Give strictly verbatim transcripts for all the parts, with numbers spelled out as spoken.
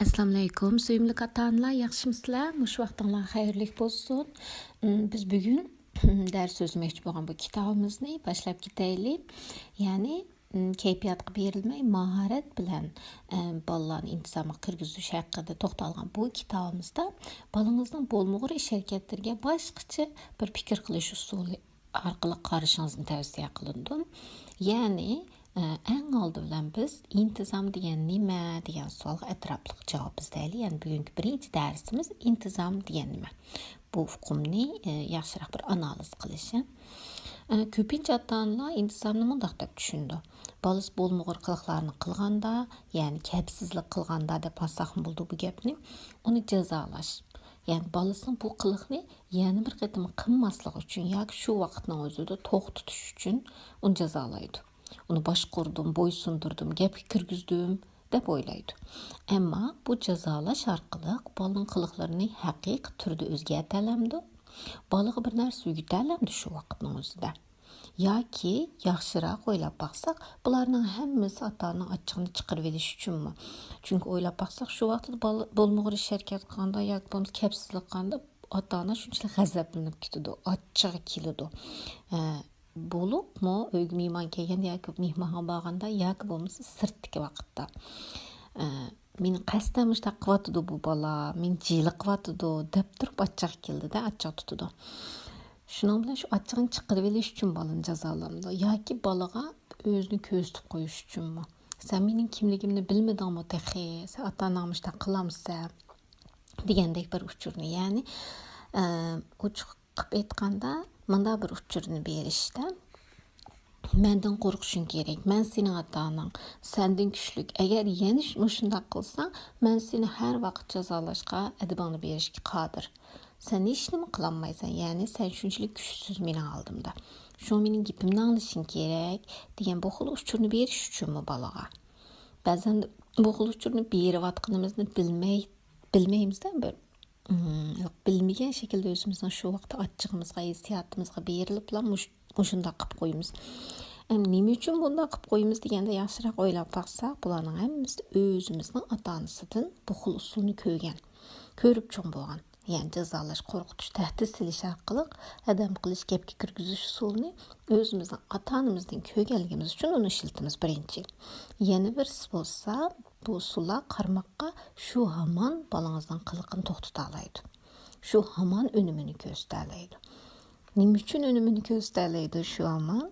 ئەسسالامۇئەلەيكۇم، سۆيۈملۈك ئاتا-ئانىلار، ياخشىمۇسىلەر؟ مۇشۇ ۋاقتىڭلار خەيرلىك بولسۇن. ئىم، بىز بۈگۈن دەرس سۆزلىمەكچى بولغان بۇ كىتابىمىزنى باشلاپ كېتەيلى. يەنى، ئىم، كەيپىياتقا بېرىلمەي، ماھارەت بىلەن، ئىم، بالىلارنى ئىنتىزامغا كىرگۈزۈش ھەققىدە توختالغان بۇ كىتابىمىزدا بالىڭىزنىڭ بولمىغۇر ئىش-ھەرىكەتلىرىگە باشقىچە بىر پىكىر قىلىش ئۇسۇلى ئارقىلىق قارىشىڭىزنى تەۋسىيە قىلىدۇ. يەنى، ئە، ئەڭ ئالدى بىلەن بىز ئىنتىزام دېگەن نېمە دېگەن سوئالغا ئەتراپلىق جاۋاب ئىزدەيلى. يەنى بۈگۈنكى بىرىنچى دەرسىمىز ئىنتىزام دېگەن نېمە؟ بۇ ئۇقۇمنى، ئە، ياخشىراق بىر ئانالىز قىلىش. ئە، كۆپىنچە ئاتا-ئانىلار ئىنتىزامنى مۇنداق دەپ چۈشىنىدۇ. بالىسى بولمىغۇر قىلىقلارنى قىلغاندا، يەنى كەپسىزلىك قىلغاندا دەپ ئالساقمۇ بولىدۇ بۇ گەپنى، ئۇنى جازالاش. يەنى بالىسىنىڭ بۇ قىلىقنى يەنە بىر قېتىم قىلماسلىق ئۈچۈن ياكى شۇ ۋاقىتنىڭ ئۆزىدە توختىتىش ئۈچۈن ئۇنى جازالايدۇ. ئۇنى باشقۇردۇم، بويسۇندۇردۇم، گەپكە كىرگۈزدۈم دەپ ئويلايدۇ. ئەمما بۇ جازالاش ئارقىلىق بالىنىڭ قىلىقلىرىنى ھەقىقىي تۈردە ئۆزگەرتەلەمدۇ؟ بالىغا بىر نەرسە ئۆگىتەلەمدۇ شۇ ۋاقىتنىڭ ئۆزىدە؟ ياكى ياخشىراق ئويلاپ باقساق، بۇلارنىڭ ھەممىسى ئاتا-ئانىنىڭ ئاچچىقىنى چىقىرىۋېلىش ئۈچۈنمۇ؟ چۈنكى ئويلاپ باقساق، شۇ ۋاقىتتا بالا بولمىغۇر ئىش-ھەرىكەت قىلغاندا ياكى بولمىسا كەپسىزلىك قىلغاندا ئاتا-ئانا شۇنچىلىك غەزەپلىنىپ كېتىدۇ، ئاچچىقى كېلىدۇ. ئە، بولۇپمۇ ئۆيگە مېھمان كەلگەندە ياكى مېھمانغا بارغاندا ياكى بولمىسا سىرتتىكى ۋاقىتتا، ئە، مېنى قەستەن مۇشۇنداق قىلىۋاتىدۇ بۇ بالا، مېنى جىلىقىۋاتىدۇ دەپ تۇرۇپ ئاچچىقى كېلىدۇ-دە، ئاچچىق تۇتىدۇ. شۇنىڭ بىلەن شۇ ئاچچىقىنى چىقىرىۋېلىش ئۈچۈن بالىنى جازالامدۇ ياكى بالىغا ئۆزىنى كۆرسىتىپ قويۇش ئۈچۈنمۇ؟ سەن مېنىڭ كىملىكىمنى بىلمىدىڭمۇ تېخى؟ سەن ئاتا-ئاناڭ مۇشۇنداق قىلامسەن؟ دېگەندەك بىر ئۇچۇرنى، يەنى، ئە، ئوچۇق قىلىپ ئېيتقاندا، مۇنداق بىر ئۇچۇرنى بېرىشتە، مەندىن قورقۇشۇڭ كېرەك، مەن سېنىڭ ئاتا-ئاناڭ، سەندىن كۈچلۈك. ئەگەر يەنە ش-، مۇشۇنداق قىلساڭ، مەن سېنى ھەر ۋاقىت جازالاشقا، ئەدىپىڭنى بېرىشكە قادىر. سەن ھېچنېمە قىلالمايسەن، يەنى سەن شۇنچىلىك كۈچسىز مېنىڭ ئالدىمدا. شۇڭا مېنىڭ گېپىمنى ئاڭلىشىڭ كېرەك، دېگەن بۇ خىل ئۇچۇرنى بېرىش ئۈچۈنمۇ بالىغا؟ بەزەن بۇ خىل ئۇچۇرنى بېرىۋاتقىنىمىزنى بىلمەي، بىلمەيمىزدە بىر، ئىم، بىلمىگەن شەكىلدە ئۆزىمىزنىڭ شۇ ۋاقىتتا ئاچچىقىمىزغا، ھېسسىياتىمىزغا بېرىلىپلا مۇش-، مۇشۇنداق قىلىپ قويىمىز. ئەمما نېمە ئۈچۈن بۇنداق قىلىپ قويىمىز دېگەندە ياخشىراق ئويلاپ باقساق، بۇلارنىڭ ھەممىسى ئۆزىمىزنىڭ ئاتا-ئانىسىدىن بۇ خىل ئۇسۇلنى كۆرگەن، كۆرۈپ چوڭ بولغان. يەنى جازالاش، قورقۇتۇش، تەھدىت سېلىش ئارقىلىق ھەدەم قىلىش، گەپكە كىرگۈزۈش ئۇسۇلىنى ئۆزىمىزنىڭ ئاتا-ئانىمىزدىن كۆرگەنلىكىمىز ئۈچۈن ئۇنى ئىشلىتىمىز، بىرىنچى. يەنە بىرسى بولسا، بۇ ئۇسۇللار قارىماققا شۇ ھامان بالىڭىزنىڭ قىلىقىنى توختىتالايدۇ. شۇ ھامان ئۈنۈمىنى كۆرسىتەلەيدۇ. نېمە ئۈچۈن ئۈنۈمىنى كۆرسىتەلەيدۇ شۇ ھامان؟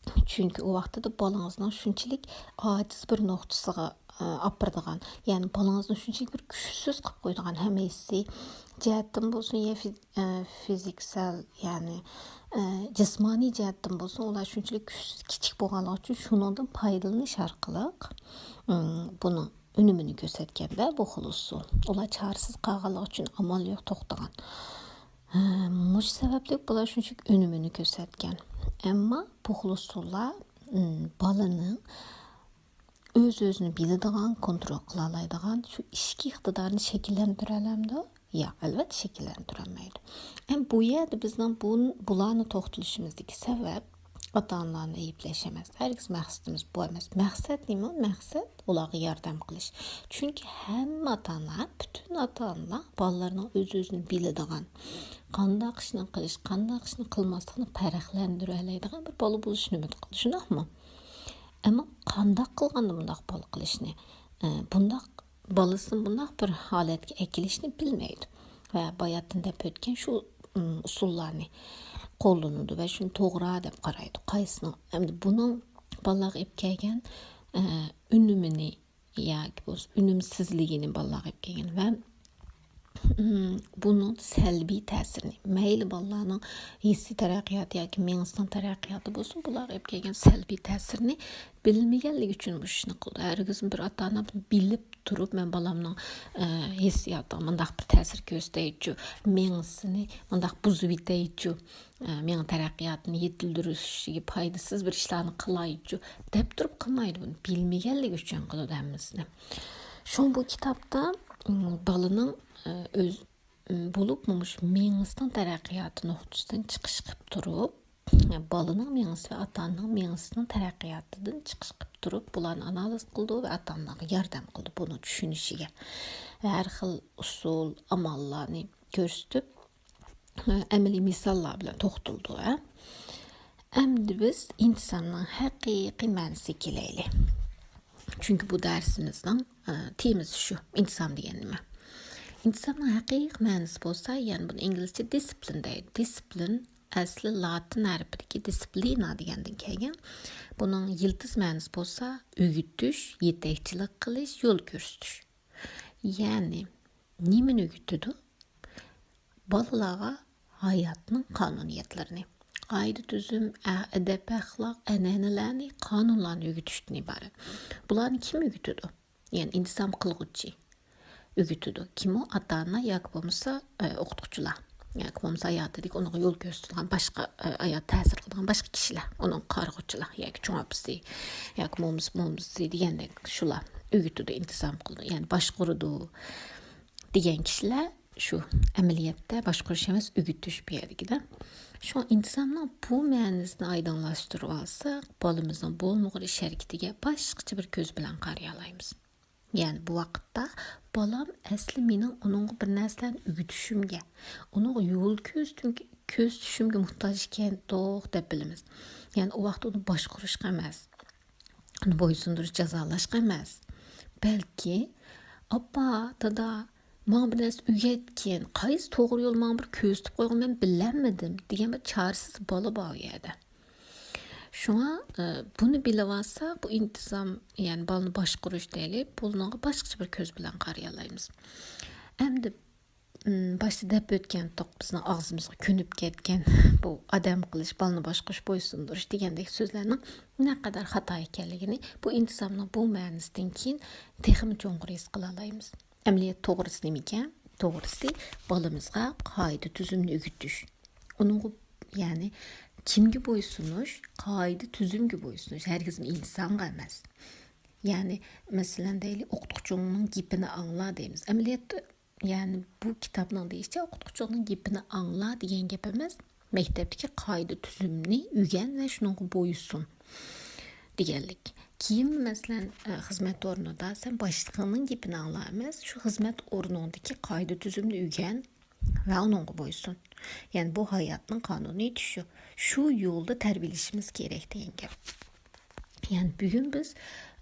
چۈنكى ئۇ ۋاقتىدا بالىڭىزنىڭ شۇنچىلىك ئاجىز بىر نۇقتىسىغا، ئە، ئاپىرىدىغان، يەنى بالىڭىزنى شۇنچىلىك بىر كۈچسىز قىلىپ قويىدىغان، ھەم ھېسسىي جەھەتتىن بولسۇن، يا فىز-، ئە، فىزىكسەل، يەنى، ئە، جىسمانىي جەھەتتىن بولسۇن، ئۇلار شۇنچىلىك كۈچسىز، كىچىك بولغانلىقى ئۈچۈن شۇنىڭدىن پايدىلىنىش ئارقىلىق، ئىم، بۇنىڭ ئۈنۈمىنى كۆرسەتكەندە بۇ خىل ئۇسۇل. ئۇلار چارىسىز قالغانلىقى ئۈچۈن ئامال يوق توختىغان. ھە، مۇشۇ سەۋەبلىك بۇلار شۇنچىلىك ئۈنۈمىنى كۆرسەتكەن. ئەمما بۇ خىل ئۇسۇللار، ئىم، بالىنىڭ ئۆز-ئۆزىنى بىلىدىغان، كونترول قىلالايدىغان شۇ ئىچكى ئىقتىدارنى شەكىللەندۈرەلەمدۇ؟ ياق، ئەلۋەتتە شەكىللەندۈرەلمەيدۇ. ئەمما بۇ يەردە بىزنىڭ بۇ، بۇلارنى توختىتىشىمىزدىكى سەۋەب ئاتا-ئانىلارنى ئەيىبلەش ئەمەس. ھەرگىز مەقسىتىمىز بۇ ئەمەس. مەقسەت نېمە؟ مەقسەت ئۇلارغا ياردەم قىلىش. چۈنكى ھەممە ئاتا-ئانىلار، پۈتۈن ئاتا-ئانىلار بالىلىرىنىڭ ئۆز-ئۆزىنى بىلىدىغان، قانداق ئىشنى قىلىش، قانداق ئىشنى قىلماسلىقنى پەرقلەندۈرەلەيدىغان بىر بالا بولۇشنى ئۈمىد قىلىدۇ. شۇنداقمۇ؟ ئەمما قانداق قىلغاندا بۇنداق بالا قىلىشنى، ئە، بۇنداق بالىسىنى بۇنداق بىر ھالەتكە ئەكېلىشنى بىلمەيدۇ. ۋە باياتىن دەپ ئۆتكەن شۇ، ئۇم، ئۇسۇللارنى قوللىنىدۇ ۋە شۇنى توغرا دەپ قارايدۇ. قايسىنىڭ، ئەمدى بۇنىڭ بالىلارغا ئېلىپ كەلگەن، ئە، ئۈنۈمىنى ياكى بولسا ئۈنۈمسىزلىكىنى بالىلارغا ئېلىپ كەلگەن ۋە، ئۇم، بۇنىڭ سەلبىي تەسىرىنى، مەيلى بالىلارنىڭ ھېسسىي تەرەققىياتى ياكى مېڭىسىنىڭ تەرەققىياتى بولسۇن، بۇلارغا ئېلىپ كەلگەن سەلبىي تەسىرىنى بىلمىگەنلىكى ئۈچۈن بۇ ئىشنى قىلىدۇ. ھەرگىزمۇ بىر ئاتا-ئانا بىلىپ تۇرۇپ، مەن بالامنىڭ، ئە، ھېسسىياتىغا مۇنداق بىر تەسىر كۆرسىتەيچۇ، مېڭىسىنى مۇنداق بۇزۇۋېتەيچۇ، ئە، مېڭە تەرەققىياتىنى يېتىلدۈرۈشىگە پايدىسىز بىر ئىشلارنى قىلايچۇ دەپ تۇرۇپ قىلمايدۇ بۇنى. بىلمىگەنلىكى ئۈچۈن قىلىدۇ ھەممىسىنى. شۇڭا بۇ كىتابتا، ئىم، بالىنىڭ، ئە، ئۆز، ئىم، بولۇپمۇ مۇشۇ مېڭىسىنىڭ تەرەققىياتى نۇقتىسىدىن چىقىش قىلىپ تۇرۇپ، بالىنىڭ مېڭىسى ۋە ئاتا ئانىنىڭ مېڭىسىنىڭ تەرەققىياتىدىن چىقىش قىلىپ تۇرۇپ، بۇلارنى ئانالىز قىلىدۇ ۋە ئاتا ئانىلارغا ياردەم قىلىدۇ بۇنى چۈشىنىشىگە. ۋە ھەر خىل ئۇسۇل، ئاماللارنى كۆرسىتىپ، ئەمەلىي مىساللار بىلەن توختىلىدۇ. ئەمدى بىز ئىنساننىڭ ھەقىقىي مەنىسىگە كېلەيلى. چۈنكى بۇ دەرسىمىزنىڭ، ئە، تېمىسى شۇ، ئىنسان دېگەن نېمە؟ ئىنساننىڭ ھەقىقىي مەنىسى بولسا، يەنى بۇنى ئىنگلىزچە دىسپلىن دەيدۇ. دىسپلىن ئەسلى لاتىن ھەرپىدىكى دىسپلىنا دېگەندىن كەلگەن. بۇنىڭ يىلتىز مەنىسى بولسا ئۆگىتىش، يېتەكچىلىك قىلىش، يول كۆرسىتىش. يەنى نېمىنى ئۆگىتىدۇ؟ بالىلارغا ھاياتنىڭ قانۇنىيەتلىرىنى، قائىدە-تۈزۈم، ئە-، ئەدەپ-ئەخلاق، ئەنئەنىلەرنى، قانۇنلارنى ئۆگىتىشتىن ئىبارەت. بۇلارنى كىم ئۆگىتىدۇ؟ يەنى ئىنتىزام قىلغۇچى ئۆگىتىدۇ. كىم ئۇ؟ ئاتا-ئانا ياكى بولمىسا، ئە، ئوقۇتقۇچىلار. ياكى بولمىسا ھاياتىدىكى ئۇنىڭغا يول كۆرسىتىدىغان باشقا، ئە، ھايات تەسىر قىلىدىغان باشقا كىشىلەر. ئۇنىڭ قارىغۇچىلار ياكى چوڭ ئاپىسى ياكى مومىسى، مومىسى دېگەندەك شۇلار ئۆگىتىدۇ، ئىنتىزام قىلىدۇ، يەنى باشقۇرىدۇ دېگەن كىشىلەر شۇ ئەمەلىيەتتە باشقۇرۇش ئەمەس، ئۆگىتىش بۇ يەردىكىدە. شۇڭا ئىنتىزامنىڭ بۇ مەنىسىنى ئايدىڭلاشتۇرۇۋالساق، بالىمىزنىڭ بولمىغۇر ئىش ھەرىكىتىگە باشقىچە بىر كۆز بىلەن قارىيالايمىز. يەنى بۇ ۋاقىتتا بالام ئەسلى مېنىڭ ئۇنىڭغا بىر نەرسىلەرنى ئۆگىتىشىمگە، ئۇنىڭغا يول كۆرسىتىشىمگە، كۆرسىتىشىمگە موھتاج ئىكەندۇق دەپ بىلىمىز. يەنى ئۇ ۋاقىتتا ئۇنى باشقۇرۇشقا ئەمەس، ئۇنى بويسۇندۇرۇش، جازالاشقا ئەمەس، بەلكى، ئاپا، دادا، ماڭا بىر نەرسە ئۆگەتكىن، قايسى توغرا يول ماڭا بىر كۆرسىتىپ قويغىن، مەن بىلەلمىدىم دېگەن بىر چارىسىز بالا بار ئۇ يەردە. شۇڭا، ئە، بۇنى بىلىۋالسا، بۇ ئىنتىزام، يەنى بالىنى باشقۇرۇش دەيلى، بۇنىڭغا باشقىچە بىر كۆز بىلەن قارىيالايمىز. ئەمدى، ئىم، باشتا دەپ ئۆتكەنتۇق، بىزنىڭ ئاغزىمىزغا كۆنۈپ كەتكەن بۇ ئادەم قىلىش، بالىنى باشقۇرۇش، بويسۇندۇرۇش دېگەندەك سۆزلەرنىڭ نەقەدەر خاتا ئىكەنلىكىنى بۇ ئىنتىزامنىڭ بۇ مەنىسىدىن كېيىن تېخىمۇ چوڭقۇر ھېس قىلالايمىز. ئەمەلىيەت توغرىسى نېمىكەن؟ توغرىسى، بالىمىزغا قائىدە-تۈزۈمنى ئۆگىتىش. ئۇنىڭغا، يەنى كىمگە بويسۇنۇش؟ قائىدە-تۈزۈمگە بويسۇنۇش، ھەرگىزمۇ ئىنسانغا ئەمەس. يەنى، مەسىلەن، دەيلى، ئوقۇتقۇچىڭنىڭ گېپىنى ئاڭلا دەيمىز. ئەمەلىيەتتە، يەنى بۇ كىتابنىڭ دېيىشىچە، ئوقۇتقۇچىڭنىڭ گېپىنى ئاڭلا دېگەن گەپ ئەمەس، مەكتەپتىكى قائىدە-تۈزۈمنى ئۆگەن ۋە شۇنىڭغا بويسۇن دېگەنلىك. كېيىن، مەسىلەن، ئە، خىزمەت ئورنىدا سەن باشلىقىڭنىڭ گېپىنى ئاڭلا ئەمەس، شۇ خىزمەت ئورنۇڭدىكى قائىدە-تۈزۈمنى ئۆگەن ۋە ئۇنىڭغا بويسۇن. يەنى بۇ ھاياتنىڭ قانۇنىيىتى شۇ. شۇ يولدا تەربىيەلىشىمىز كېرەك دېگەن گەپ. يەنى بۈگۈن بىز،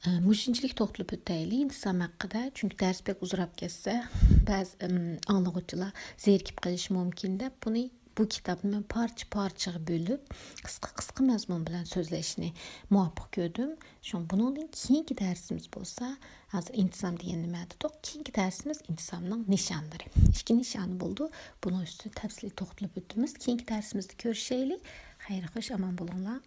ئە، مۇشۇنچىلىك توختىلىپ ئۆتەيلى ئىنتىزام ھەققىدە، چۈنكى دەرس بەك ئۇزىراپ كەتسە، بەزى، ئىم، ئاڭلىغۇچىلار زېرىكىپ قېلىشى مۇمكىن دەپ، بۇنى، بۇ كىتابنى مەن پارچە-پارچىغا بۆلۈپ، قىسقا-قىسقا مەزمۇن بىلەن سۆزلەشنى مۇۋاپىق كۆردۈم. شۇڭا بۇنىڭدىن كېيىنكى دەرسىمىز بولسا، ھازىر ئىنتىزام دېگەن نېمە دېدۇق؟ كېيىنكى دەرسىمىز ئىنتىزامنىڭ نىشانلىرى. ئىككى نىشانى بولىدۇ. بۇنىڭ ئۈستىدە تەپسىلىي توختىلىپ ئۆتىمىز. كېيىنكى دەرسىمىزدە كۆرۈشەيلى. خەير، خوش، ئامان بولۇڭلار.